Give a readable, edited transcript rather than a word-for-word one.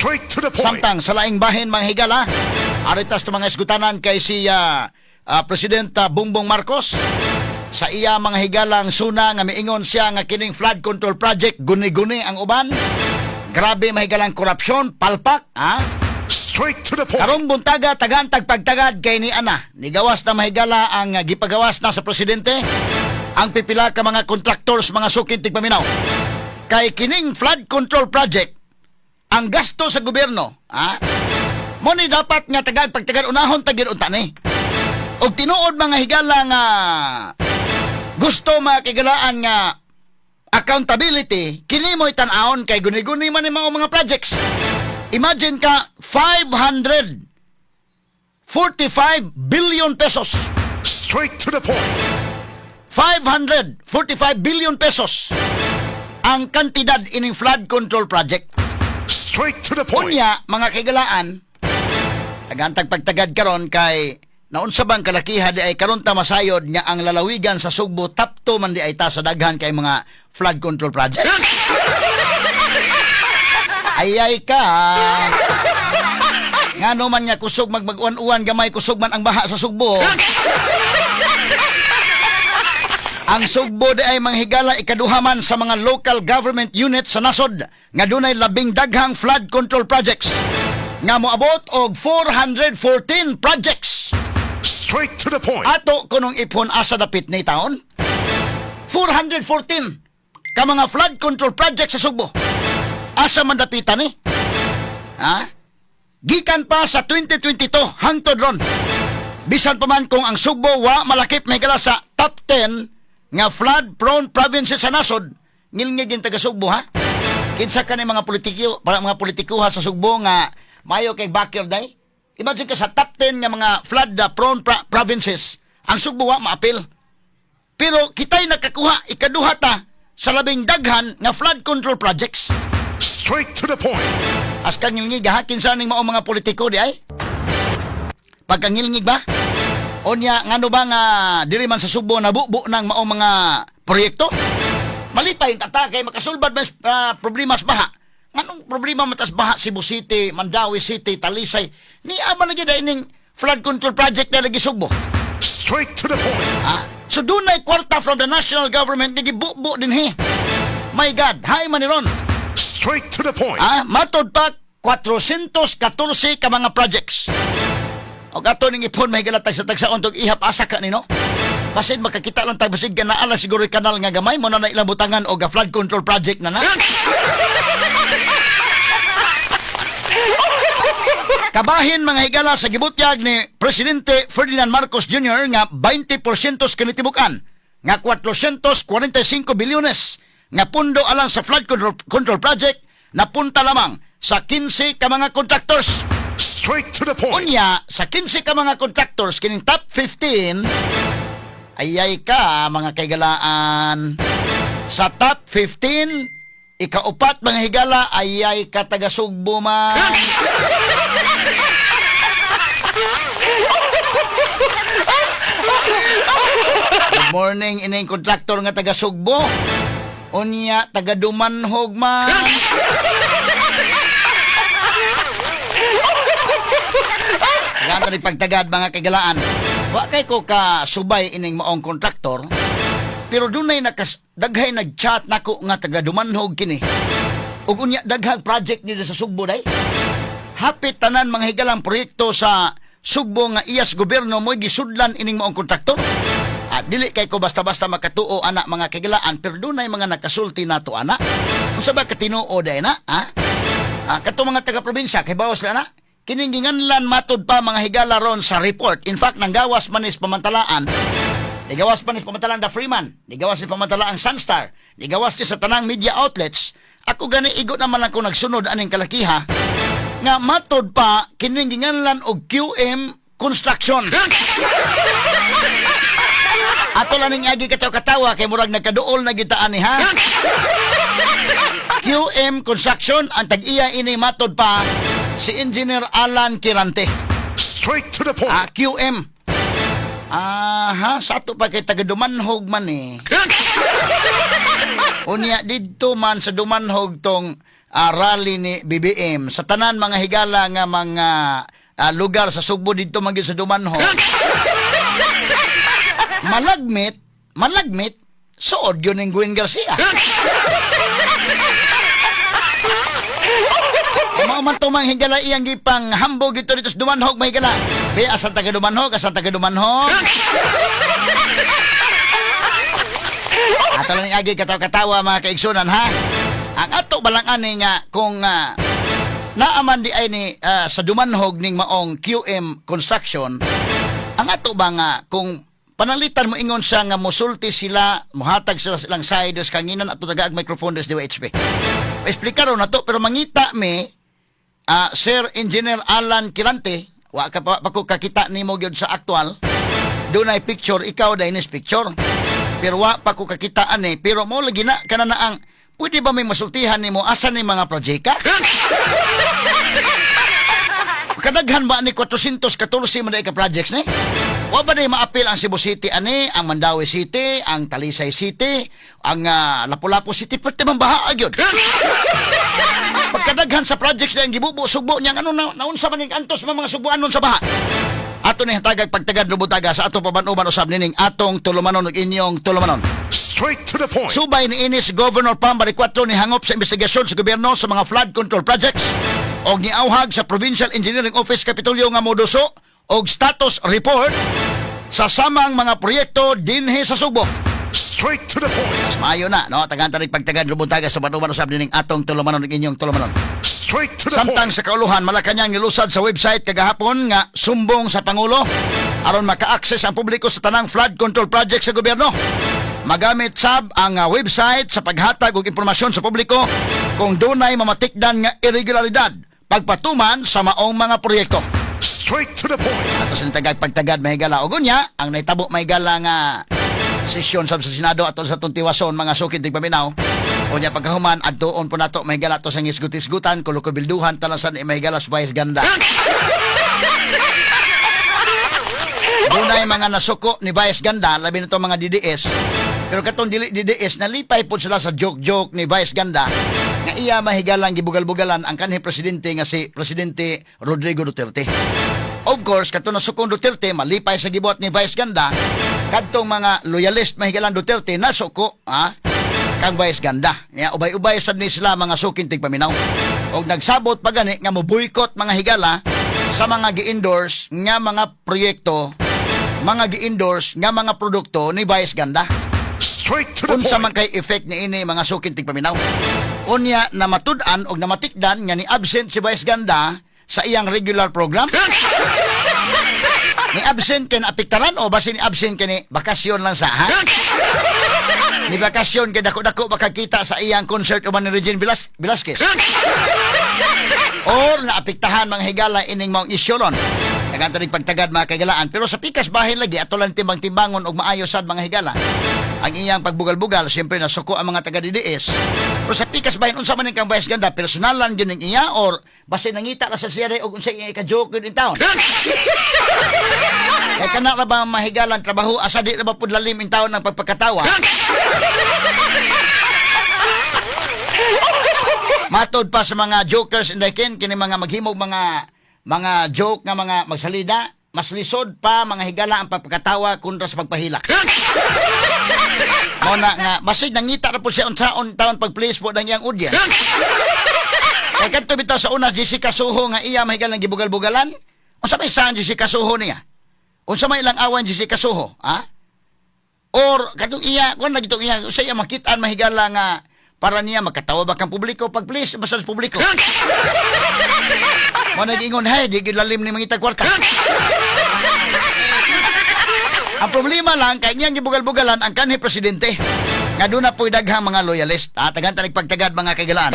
Straight to the point. Samtang sa laing bahin, mga higala, aritas to mga isgutanan kay si President Bongbong Marcos sa iya mga higalang suna nga miingon siya nga kining flood control project guni-guni ang uban. Grabe, mahigalang korupsyon, palpak, ha? Straight to the point. Karong buntaga, tagaan tagpagtagad kay ni ana. Nigawas na, mahigala, ang gipagawas na sa presidente ang pipila ka mga contractors, mga sukin tigpaminaw. Kay kining flood control project, ang gasto sa gobyerno, ha? Mo ni dapat nga tagag pagtagad unahon tagid unta ni. Og tinuod, mga higala, nga gusto mga kigalaan nga accountability, kini mo'y tan-awon kay guni-guni man ni mga projects. Imagine ka, 545 billion pesos. Straight to the point. 545 billion pesos ang kantidad ining flood control project. Straight to the point. Unya, mga kaigalaan, tagantag pagtagad karon kay naunsa bang kalakiha di ay karon ta masayod nga ang lalawigan sa Sugbo top 2 man di ay ta sa daghan kay mga flood control project. Ay ay ka. Ngano man nga kusog magmag-uwan-uwan gamay, kusog man ang baha sa Sugbo. Ang Sugbo di ay, mga higala, ikaduha man sa mga local government units sa nasod nga dunay labing daghang flood control projects nga moabot og 414 projects. Straight to the point. Ato kunong ipon asa dapit ni taon? 414 ka mga flood control projects sa Sugbo. Asa man dapitan ni? Ha? Gikan pa sa 2022 hangtod ron. Bisan pa man kung ang Sugbo wa malakip, mahigala, sa top 10 nga flood prone provinces sa nasod, ngilngig yung taga Sugbo, ha. Kinsa ka ni mga politiko, para mga politikuha sa Sugbo nga mayo kay backyard day? Imagine ka, sa top 10 nga mga flood prone provinces, ang Sugbo wa maapil. Pero kita'y nakakuha, ikaduha ta sa labing daghan nga flood control projects. Straight to the point. As kangilngig ha, kinsa ning mao mga politiko di ay? Pagkangilngig ba? Onya, ngano ba nga diri man sa Sugbo nabubo ng mao mga proyekto? Malipay yung tata kay makasulbad man problema sa baha. Nganong problema matas baha Cebu City, Mandaue City, Talisay? Ni ama lagi dahil ning flood control project na lagi Sugbo. Straight to the point. Ah, so dunay kwarta from the national government nga gibubo din he. My God, hay man ni ron. Straight to the point. Ah, matod pa 414 ka mga projects. O ato ning ipon, mahigala tag sa tagsaon tog ihap asa ka nino. Basin makakita lang tag basig naa lang siguro yung kanal nga gamay mo na na ilang butangan og a flood control project na na. Kabahin, mga higala, sa gibutyag ni Presidente Ferdinand Marcos Jr. nga 20% kinitibukan nga 445 bilyones nga pundo alang sa flood control project napunta lamang sa 15 ka mga contractors. Straight to the point. Unya, sa 15 ka mga contractors, kining top 15, ayay ka, mga kaigalaan. Sa top 15, ikaupat, mga higala, ayay ka, taga Sugbo man. Good morning, ining contractor nga taga Sugbo. Unya, taga Dumanhog man. Ganta ni pagtagad, mga kaigalaan. Wa kay ko ka subay ining maong kontraktor. Pero dunay nakas daghay nag-chat nako nga taga Dumanhog kini. Ug unya daghang project nila sa Sugbo day. Hapit tanan, mga higalang proyekto sa Sugbo nga iyas gobyerno mo'y gisudlan ining maong kontraktor. At dili kay ko basta-basta makatuo ana, mga kaigalaan, pero dunay mga nakasulti nato ana. Unsa ba katinuo day na? Ha? Ah, kato mga taga-probinsya kay bawas na. Kining ginganlan, matod pa, mga higala, ron sa report. In fact, nanggawas man is pamantalaan. Nigawas man is pamantalaan The Freeman. Nigawas ni pamantalaan Sunstar. Nigawas ni sa tanang media outlets. Ako gani igo naman lang ko nagsunod aning kalakiha nga matod pa kining ginganlan og QM Construction. Ato lang ning agi katawa-katawa kay murag nagkaduol na gyud ta ani, ha. QM Construction, ang tag-iya ini matod pa si Engineer Alan Kirante. Straight to the point. Ah, QM. Aha, sa ato pa kay taga Dumanhog man eh. Unya didto man sa Dumanhog tong rally ni BBM sa tanan mga higala nga mga lugar sa Sugbo didto man gyud sa Dumanjug, malagmit, malagmit, suod yun ning Gwen Garcia. Mao man to, mga higala, iyang gipang hambog ito dito sa Dumanjug, mga higala. Be, asan taga Dumanjug? Asan taga Dumanjug? Ato lang agi katawa-katawa, mga kaigsunan, ha. Ang ato balang ani nga kung naaman di ay ni sa Dumanjug ning maong QM Construction, ang ato ba nga kung panalitan mo ingon siya nga musulti sila, muhatag sila silang side kanginan ato tagaag microphone des DYHP. Explicar na to, pero mangita mi Sir Engineer Alan Quirante, wa ka pa, pa ko kakita nimo gyud sa aktual. Dunay picture, ikaw dai nis picture. Pero wa pa ko kakita ani, pero mo lagi na kana na ang pwede ba may masultihan nimo asa ni mga projecta? Kadaghan ba ni 414 man ka projects ni? Wa ba day maapil ang Cebu City ani, ang Mandaue City, ang Talisay City, ang Lapu-Lapu City, pwede man baha gyud. Pagkadaghan sa projects na ang gibubo, Sugbo niyang ano na, naunsa man ning antos mga Sugboanon sa baha. Ato ni hatagag pagtagad lubutaga sa ato paban-uban usab nining atong tulumanon ug inyong tulumanon. Straight to the point. Subay ni inis Governor Pam Baricuatro ni hangop sa investigasyon sa gobyerno sa mga flood control projects og niauhag sa Provincial Engineering Office Kapitolyo nga moduso og status report sa samang mga proyekto dinhi sa Sugbo. Straight to the point. Mas maayo na, no? Tagan tanig pagtagad lubutaga sa panuban usab nining atong tulumanon ug inyong tulumanon. Straight to the Samtang point. sa kauluhan, Malacañang nilusad sa website kagahapon nga sumbong sa Pangulo aron maka-access ang publiko sa tanang flood control project sa gobyerno. Magamit sab ang website sa paghatag og impormasyon sa publiko kung dunay mamatikdan nga irregularidad pagpatuman sa maong mga proyekto. Straight to the point. Ato sa nitagag pagtagad, mahigala, og unya ang nahitabo, mahigala, nga sesyon sab sa Senado ato sa atong tiwason, mga sukid tigpaminaw. Unya pagkahuman adtuon po nato, mahigala, ato sa ngisgut-isgutan kulokobilduhan talasan ni, mahigala, sa Vice Ganda. Dunay mga nasuko ni Vice Ganda, labi na to mga DDS. Pero katong dili DDS, nalipay po sila sa joke-joke ni Vice Ganda nga iya mahigalang gibugal-bugalan ang kanhi presidente nga si Presidente Rodrigo Duterte. Of course, katong nasukong Duterte, malipay sa gibuhat ni Vice Ganda, kadtong mga loyalist, mahigalang Duterte, nasuko, ha? Kang Vice Ganda. Ya, ubay-ubay sad ni sila, mga suking tigpaminaw. Og nagsabot pa gani nga mo boycott, mga higala, sa mga gi-endorse nga mga proyekto, mga gi-endorse nga mga produkto ni Vice Ganda. Straight to the Unsa man point. kay effect ni ini, mga suking tigpaminaw? Unya na matud-an og namatikdan nga ni absent si Vice Ganda sa iyang regular program. Ni absent kay naapektaran o basi ni absent kay ni bakasyon lang sa, ha? Ni bakasyon kay dako-dako makakita sa iyang concert uban ni Regine Velasquez. Or naapektahan, mga higala, ining maong isyu ron. Naganta rin pagtagad, mga kaigalaan. Pero sa pikas bahin lagi, ato lang timbang-timbangon og maayo sad, mga higala. Ang iyang pagbugal-bugal, siyempre nasuko ang mga taga DDS. Pero sa pikas bahin, unsa man kang Vice Ganda, personalan yun ang iya or basta nangita ka sa siya og unsa iya ka-joke yun in town. Kay kana ra ba mahigalan trabaho asa di ra ba pud lalim in taon ng pagpagkatawa? Matod pa sa mga jokers in the ken kini mga maghimog mga joke nga mga magsalida, mas lisod pa, mga higala, ang pagpagkatawa kontra sa pagpahilak. Mao na nga basig nangita ra po siya unsaon taon pag-please po ng iyang audience. Kay kadto bitaw sa una Jessica Soho nga iya mahigalang gibugal-bugalan. Unsa may saan Jessica Soho niya? Unsa may ilang awan Jessica Soho, ha? Or katong iya, kung lagi tong iya, sa iya makitaan, mahigala, nga para niya makatawa ba kang publiko pag please basta sa publiko. Mo nag-ingon, hey, di gyud lalim ni mangita kwarta. Ang problema lang kay niyang gibugal-bugalan ang kanhi presidente. Nga doon na po'y daghang mga loyalist. Ah, tagan nagpagtagad, mga kaigalaan.